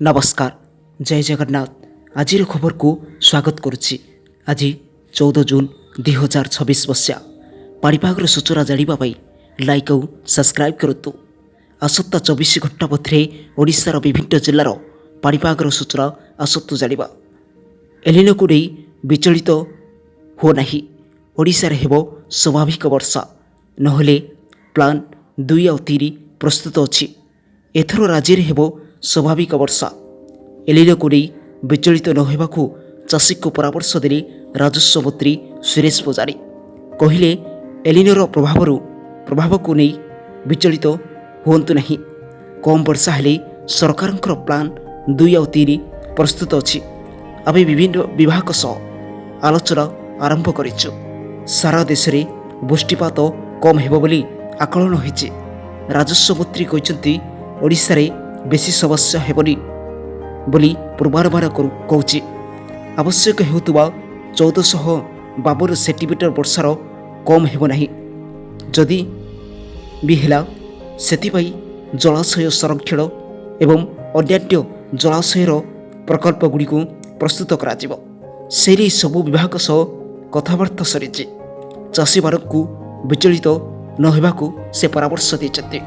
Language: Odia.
ନମସ୍କାର, ଜୟ ଜଗନ୍ନାଥ। ଆଜିର ଖବରକୁ ସ୍ୱାଗତ କରୁଛି। ଆଜି 14 ଜୁନ୍ 2026 ମସିହା। ପାଣିପାଗର ସୂଚନା ଜାଣିବା ପାଇଁ ଲାଇକ୍ ଆଉ ସବସ୍କ୍ରାଇବ୍ କରନ୍ତୁ। ଆସନ୍ତା 24 ଘଣ୍ଟା ମଧ୍ୟରେ ଓଡ଼ିଶାର ବିଭିନ୍ନ ଜିଲ୍ଲାର ପାଣିପାଗର ସୂଚନା ଆସନ୍ତୁ ଜାଣିବା। ଏଲିନୋକୁ ନେଇ ବିଚଳିତ ହୁଅ ନାହିଁ, ଓଡ଼ିଶାରେ ହେବ ସ୍ୱାଭାବିକ ବର୍ଷା, ନହେଲେ ପ୍ଲାନ୍ 2 ଆଉ 3 ପ୍ରସ୍ତୁତ ଅଛି। ଏଥର ରାଜ୍ୟରେ ହେବ ସ୍ୱାଭାବିକ ବର୍ଷା। ଏଲିନୋକୁ ନେଇ ବିଚଳିତ ନ ହେବାକୁ ଚାଷୀଙ୍କୁ ପରାମର୍ଶ ଦେଲେ ରାଜସ୍ୱ ମନ୍ତ୍ରୀ ସୁରେଶ ପୂଜାରୀ। କହିଲେ, ଏଲିନୋର ପ୍ରଭାବକୁ ନେଇ ବିଚଳିତ ହୁଅନ୍ତୁ ନାହିଁ। କମ୍ ବର୍ଷା ହେଲେ ସରକାରଙ୍କର ପ୍ଲାନ୍ 2 ଆଉ 3 ପ୍ରସ୍ତୁତ ଅଛି। ଆମେ ବିଭିନ୍ନ ବିଭାଗ ସହ ଆଲୋଚନା ଆରମ୍ଭ କରିଛୁ। ସାରା ଦେଶରେ ବୃଷ୍ଟିପାତ କମ୍ ହେବ ବୋଲି ଆକଳନ ହୋଇଛି। ରାଜସ୍ୱ ମନ୍ତ୍ରୀ କହିଛନ୍ତି, ଓଡ଼ିଶାରେ ବେଶୀ ସମସ୍ୟା ହେବନି ବୋଲି ପୂର୍ବାନୁମାନ କହୁଛି। ଆବଶ୍ୟକ ହେଉଥିବା 1452 ସେଣ୍ଟିମିଟର ବର୍ଷାର କମ୍ ହେବ ନାହିଁ। ଯଦି ବି ହେଲା, ସେଥିପାଇଁ ଜଳାଶୟ ସଂରକ୍ଷଣ ଏବଂ ଅନ୍ୟାନ୍ୟ ଜଳାଶୟର ପ୍ରକଳ୍ପଗୁଡ଼ିକୁ ପ୍ରସ୍ତୁତ କରାଯିବ। ସେ ନେଇ ସବୁ ବିଭାଗ ସହ କଥାବାର୍ତ୍ତା ସରିଛି। ଚାଷୀମାନଙ୍କୁ ବିଚଳିତ ନ ହେବାକୁ ସେ ପରାମର୍ଶ ଦେଇଛନ୍ତି।